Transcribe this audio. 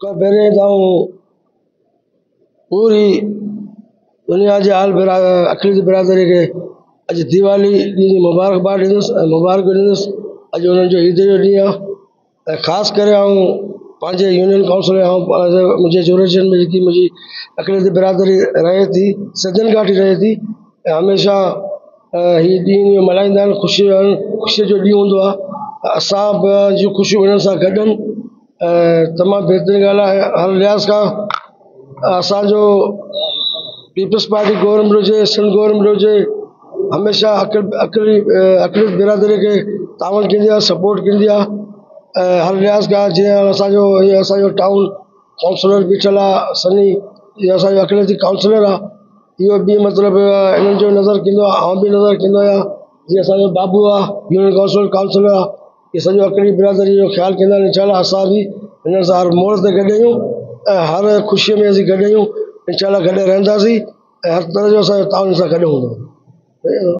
پهرين ته آئون پوري دنيا جي آل برا اقليت برادري کي اڄ ديوالي جي مبارڪباد ڏيندس ۽ مبارڪ ڏيندس. اڄ انهن جو عيد جو ڏينهن آهي ۽ خاص ڪري آئون پنهنجي يونين ڪائونسل ۽ منهنجي جوريشن ۾ جيڪي منهنجي اقليت برادري رهي ٿي صدين کان وٺي رهي ٿي ۽ هميشه هي ڏينهن ملهائيندا آهن خوشي خوشي جو ڏينهن هوندو آهي اسان به جون خوشيون انهن سان گڏ آهن. ۽ تمام بهترين ڳالهه آهي هر لحاظ کان اسانجو پيپلز پارٽي گورنمينٽ هجي سنڌ گورنمينٽ هجي هميشه اقليت برادري کي تعاون ڪندي آهي سپورٽ ڪندي آهي ۽ هر لحاظ کان جيئن اسانجو هي اسانجو ٽائون ڪائونسلر بيٺل آهي سني اهو اسانجو اقليتي ڪائونسلر آهي اهو به مطلب انهن جو نظر ڪندو آهي آئون به نظر ڪندو آهيان جيئن اسانجو بابو آهي يونين ڪائونسل ڪائونسلر آهي اهي سڄو اقليت برادري جو خيال ڪندا آهن انشاء الله اسان به هنن سان هر موڙ تي گڏ آهيون ۽ هر خوشي ۾ اسين گڏ آهيون انشاء الله گڏ رهنداسين ۽ هر طرح جو اسان جو تعاون سان گڏ هوندو.